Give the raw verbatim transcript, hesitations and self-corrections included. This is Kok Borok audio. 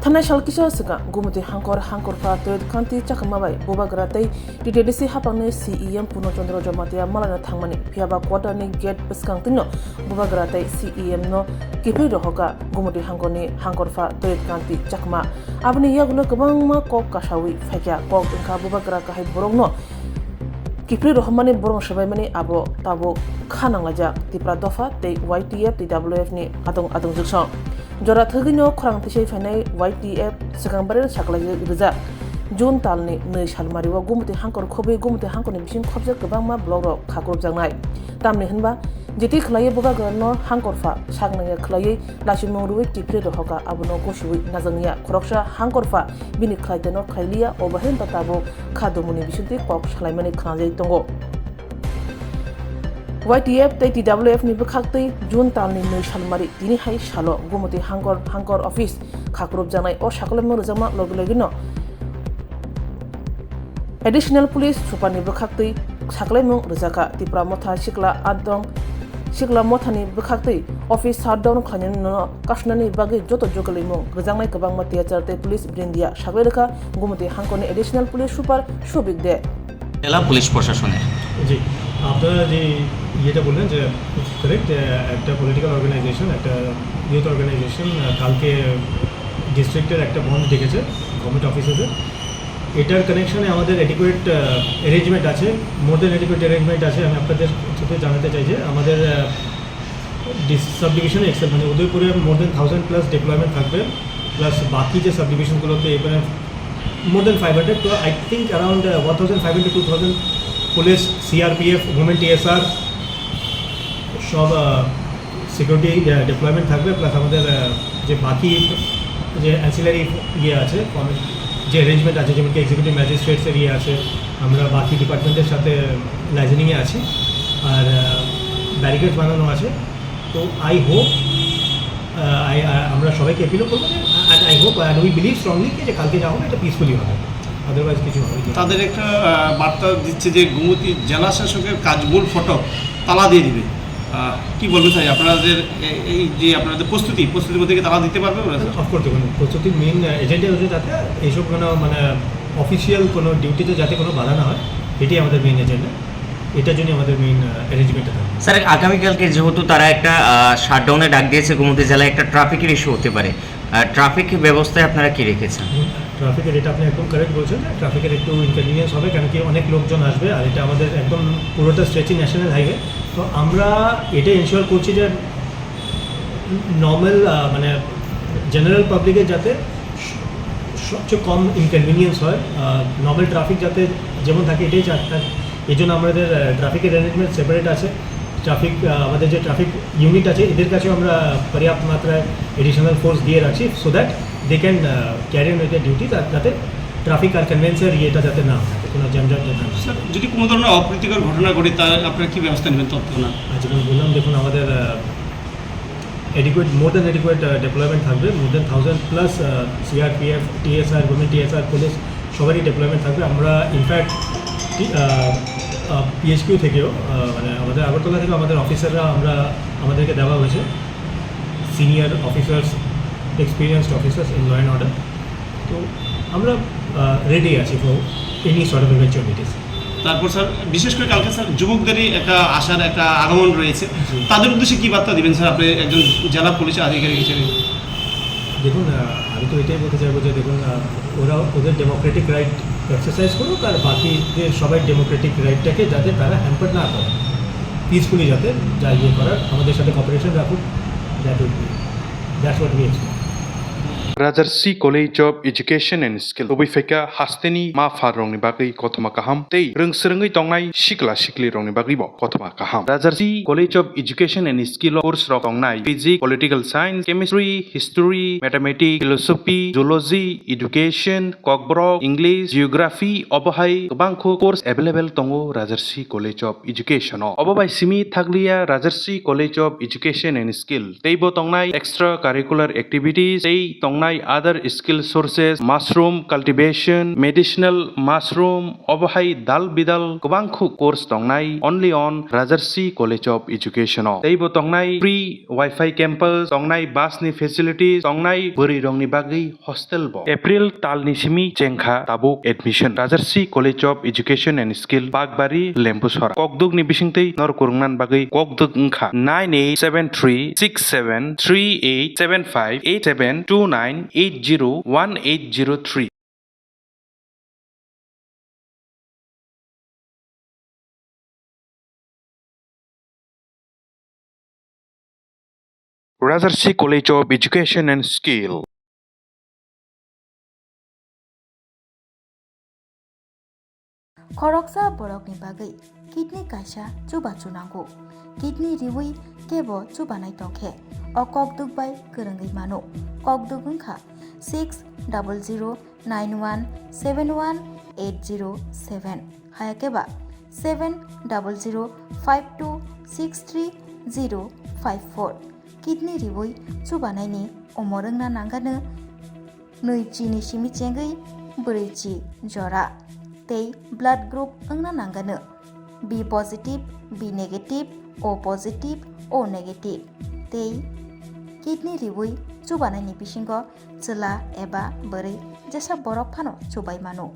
Thanai sal kisa swkang Gumoti Hangkor Hangkorpha Toyot Kanti Chakma bai Bubagra tei T T D C haphangni C E M Purno Chandra Jamatia malaina thangmani, phiyaba quarter ni gate bwskangtwino Bubagra tei C E M no kiphilwi rohorkha Gumoti Hangkorni Hangkorpha Toyot Kanti Chakma. Aboni yagulo kwbangma kok kasawi phaikha. Kok wngkha Bubagra kahai borokno kiphilwi rohormani, borok swbaimani abo tabuk kha nanglaijak Tipra dopha tei Y T F T W F ni adong adong jwksong. Jora thwgwino khorang tisai phainai Y T F swkang barel saklaijak rijak. June talni nwi salmario Gumoti Hangkor khobwi Gumoti Hangkorni bising khobjak kwbangma block rok khakrupjaknai. Tamni hwnba jiti khlaiwi Bubagrano Hangkorpha sak nangya khlaiwi lachimung rwui kiphilwi rohorkha, abono gosiwi najangya. Khoroksa Hangkorpha bini khlaiteno khlailiya, obo hai wngkha tabuk kha dumuni bisingtwi kok salaimani khnajagwi tongo. Y T F tei T W F ni bwkhaktwi June talni nwi salmari tini hai salo Gumoti Hangkor Hangkor office khakrupjaknai. O sakhlaimung rwjakma logi logino Additional Police Super ni bwkhaktwi sakhlaimung rwjakha. Tipra Motha Sikla Adong Sikla Mothani bwkhaktwi office shutdown khlainani no kasnani bagwi joto jugalimung rwjaknai kwbangma T H R tei police brindia saklai rwkha Gumoti Hangkorni Additional Police Super Subik De. জেলা পুলিশ প্রশাসনের। জি, আপনারা যে ইয়েটা বললেন যে কারেক্ট, একটা political organisation, একটা youth organisation কালকে ডিস্ট্রিক্টের একটা বন্ধ ডেকেছে গভর্নমেন্ট অফিসেসে। এটার কানেকশনে আমাদের অ্যাডিকুয়েট অ্যারেঞ্জমেন্ট আছে, মোর দেন অ্যাডিকুয়েট অ্যারেঞ্জমেন্ট আছে। আমি আপনাদের সাথে জানাতে চাই যে আমাদের ডিস সাব ডিভিশনে এক্সেল মানে উদয়পুরে মোর দেন থাউজেন্ড প্লাস ডিপ্লয়মেন্ট থাকবে, প্লাস বাকি যে সাব ডিভিশনগুলোতে এবারে মোর দেন ফাইভ হান্ড্রেড, তো I think around one thousand five hundred two thousand police, CRPF, women TSR, সব সিকিউরিটি ডিপ্লয়মেন্ট থাকবে, প্লাস আমাদের আহ, যে বাকি যে অ্যান্সিলারি ইয়ে আছে, কমে- যে অ্যারেঞ্জমেন্ট আছে, যেমন কি এক্সিকিউটিভ ম্যাজিস্ট্রেটসের ইয়ে আছে, আমরা বাকি ডিপার্টমেন্টের সাথে লাইজেনিংয়ে আছি। আর ব্যারিকেডস বানানো আছে। তো আই হোপ, আই আমরা সবাইকে অ্যাপিলও করবো যে, I hope and we believe strongly যে কালকে যা হবে এটা পিসফুলি হবে, আদারওয়াইজ কিছু হবে কি না। তাদের একটা আহ, বার্তা দিচ্ছে যে গোমতী জেলা শাসকের কাজ মূল ফটক তালা দিয়ে দিবে। আহ, কি বলবেন স্যার, আপনাদের এ- এই যে আপনাদের প্রস্তুতি, প্রস্তুতির মধ্যে কি তালা দিতে পারবে ওরা, স্যার? অফকোর্স, দেখুন, প্রস্তুতি মেইন এজেন্ডা হচ্ছে যাতে এইসব কোনো মানে অফিসিয়াল কোনো ডিউটিতে যাতে কোনো বাধা না হয়, এটাই আমাদের মেইন এজেন্ডা। এটার জন্য আমাদের মেইন অ্যারেঞ্জমেন্টটা থাকে। স্যার, আগামীকালকে যেহেতু তারা একটা শাটডাউনের ডাক দিয়েছে, গোমতী জেলায় একটা ট্রাফিকের ইস্যু হতে পারে, ট্রাফিক ব্যবস্থায় আপনারা কি রেখেছেন? ট্রাফিকের এটা আপনি একদম কারেক্ট বলছেন যে ট্রাফিকের একটু ইনকনভিনিয়েন্স হবে, কারণ কি অনেক লোকজন আসবে। আর এটা আমাদের একদম পুরোটা স্ট্রেচই ন্যাশনাল হাইওয়ে। তো আমরা এটা এনশিওর করছি যে নর্মাল মানে জেনারেল পাবলিকের যাতে স- সবচেয়ে কম ইনকনভিনিয়েন্স হয়, নর্মাল ট্রাফিক যাতে যেমন থাকে এটাই চার। এই জন্য আমাদের ট্রাফিকের অ্যারেঞ্জমেন্ট সেপারেট আছে। ট্রাফিক আমাদের যে ট্রাফিক ইউনিট আছে এদের কাছেও আমরা পর্যাপ্ত মাত্রায় এডিশনাল ফোর্স দিয়ে রাখছি, so that they can carry on with the duty, যাতে ট্রাফিক আর কনভেন্সের ইয়েটা যাতে না হয়, কোনো জ্যামজট যাতে না হয়। স্যার, যদি কোনো ধরনের অপ্রীতিকর ঘটনা ঘটে, তা আপনারা কি ব্যবস্থা নেবেন তৎক্ষণাৎ? আর যেমন বললাম, দেখুন, আমাদের adequate, more than adequate deployment থাকবে, more than thousand plus CRPF, TSR, women TSR, police, সবারই ডিপ্লয়মেন্ট থাকবে। আমরা ইনফ্যাক্ট পিএইচকিউ থেকেও আহ, মানে আমাদের আগরতলা থেকে আমাদের অফিসাররা আমরা আমাদেরকে দেওয়া হয়েছে, senior officers, experienced officers in law and order. তো আমরা রেডি আছি for any sort of eventualities. তারপর স্যার, বিশেষ করে কালকে স্যার যুবকদেরই একটা আশার একটা আগমন রয়েছে, জি। তাদের উদ্দেশ্যে কি বার্তা দিবেন স্যার, আপনি একজন জেলা পুলিশ আধিকারিক হিসেবে? দেখুন, আহ, আমি তো এটাই বলতে চাইবো যে দেখুন, আহ, ওরা ওদের ডেমোক্রেটিক রাইট এক্সারসাইজ করুক, আর বাকি যে সবাই ডেমোক্রেটিক রাইটটাকে যাতে তারা হ্যাম্পার না করে, পিসফুলি যাতে যা ইয়ে করার আমাদের সাথে কোঅপারেশন রাখুক, that would be, that's what we expect. Rajarsi College of Education and Skill tubui phaikha hasteni ma pha rokni bagwi kothoma kaham tei rwng swrwngwi tongnai sikla sikli rokni bagwibo kothoma kaham. Rajarsi College of Education and Skill o course rok tongnai physics, political science, chemistry, history, mathematics, philosophy, zoology, education, kokborok, English, geography, obo hai kwbangkho course available tongo Rajarsi College of Education o. Obo bai simi thakliya Rajarsi College of Education and Skill teibo tongnai extra curricular activities tei tongnai Other skill sources, mushroom cultivation, medicinal mushroom, obo hai dal bidal kwbang khuk course tongnai only on Rajarsi College of Education o. Teibo tongnai free Wi-Fi campus, tongnai bus ni facilities, tongnai bwrwi rokni bagwi hostel bo. April tal ni simi chengkha tabuk admission. Rajarsi College of Education and Skill, Bakbari, Lembusora. Kokduk ni bisingtwi nor kwrwngna bagwi kokduk wngkha nine eight seven three six seven three eight seven five eight seven two nine eight zero one eight zero three. Rajarsi College of Education and Skill. Khoroksa borokni bagwi kidney kaisa chubachu nango. Kidney riwi kebo chubanai tongkhe o kokduk bai kwrwngwi mano. Kokduk wngkha six double zero nine one seven one eight zero seven, hayakeba seven double zero five two six three zero five four. Kidney riwi chubanaini omor wngna nangano nwi chini simi chengwi bwrwi chi jora tei blood group wngna nangano B positive, B negative, O positive, O negative tei kidney riwi chubanaini bisingo chwla eba bwrwi jesa borok phano chubai mano.